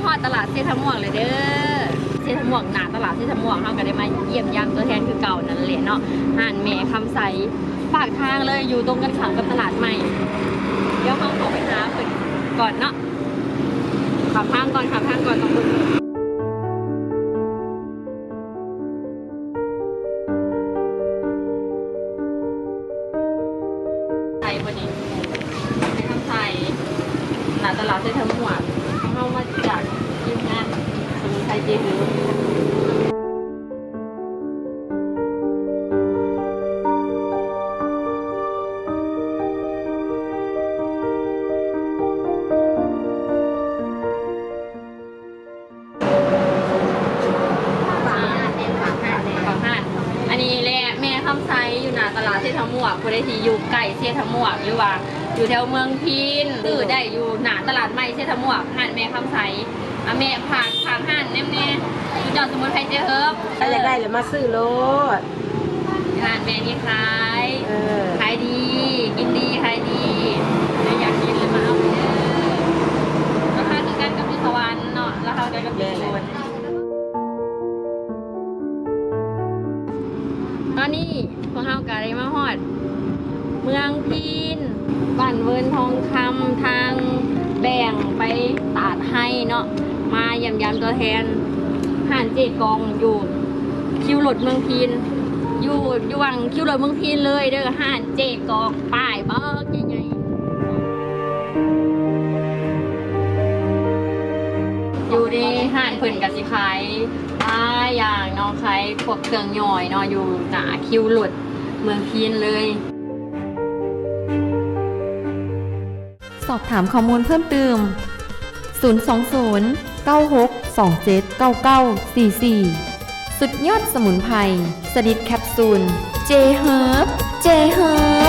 ຮອດຕະຫຼາດເຊຕະມ່ວງແລ້ວເດີ. ເຊຕະມ່ວງ ໜ້າຕະຫຼາດເຊຕະມ່ວງ ເຮົາກໍໄດ້ມາຢ້ຽມຢາມຕົວແທນຄືເກົ່ານັ້ນແຫຼະເນາະ. ຮ້ານແມ່ຄຳໃສ ປາກທາງເລີຍ ຢູ່ຕົງກັນຂ້າມກັບຕະຫຼາດໃໝ່. ດຽວເຮົາເຂົ້າໄປຫາເພິ່ນກ່ອນເນາະ. ຂ້າມທາງກ່ອນ ຂ້າມທາງກ່ອນ ຕ້ອງເບິ່ງ. ໃສບໍ່ນີ້? ແມ່ຄຳໃສ ໜ້າຕະຫຼາດເຊຕະມ່ວງ. ເຮົາມາຈາກທີມງານສະໝຸນໄພເຈເຮີ. ອັນນີ້ແຫຼະແມ່ຄຳໃສ ຢູ່ໜ້າຕະຫຼາດເຊຕະມ່ວງ. ຜູ້ໃດທີ່ຢູ່ໃກ້ເຊຕະມ່ວງ ຫຼືວ່າຢູ່ແຖວເມືອງພີນ ຊື້ໄດ້ຢູ່ໜ້າຕະຫຼາດໃໝ່ເຊຕະມ່ວງ ຮ້ານແມ່ຄຳໃສ. ອາ ແມ່ຝາກ ຝາກຮ້ານແນມແດ່ ເຈົ້າສະໝຸນໄພເຈເຮີ. ໃຜຢາກໄດ້ລະມາຊື້ໂລດ. ຮ້ານແມ່ນີ້ຂາຍ ເອີ ຂາຍດີ ກິນດີ ຂາຍດີ. ໃຜຢາກກິນລະມາເອົາເດີ. ລາຄາຄືກັນກັບຢູ່ສະຫວັນເນາະ ລາຄາຄືກັນກັບຢູ່ສະຫວັນ. ຕອນນີ້ພວກເຮົາກໍໄດ້ມາຮອດເມືອງພີນ ບ້ານເວີນທອງຄຳ ທາງແບງໄປຕາດໄຮເນາະ. ມາຢ້ຽມຢາມຕົວແທນຮ້ານເຈກອງ ຢູ່ຄິວລົດເມືອງພີນ ຢູ່ ຢູ່ຫວ່າງຄິວລົດເມືອງພີນເລີຍເດີ ຮ້ານເຈກອງ ປ້າຍບັກໃຫຍ່ໆ. ຢູ່ໃນຮ້ານເພິ່ນກໍຊິຂາຍຫຼາຍຢ່າງເນາະ ຂາຍພວກເຄື່ອງຫຍ່ອຍເນາະ ຢູ່ໜ້າຄິວລົດເມືອງພີນເລີຍ. ສອບຖາມຂໍ້ມູນເພີ່ມຕື່ມ ສູນສອງສູນ ເກົ້າຫົກສອງເຈັດ ເກົ້າເກົ້າສີ່ສີ່. ສຸດຍອດສະໝຸນໄພ ຊະນິດແຄັບຊູນ ເຈເຮີບ ເຈເຮີບ.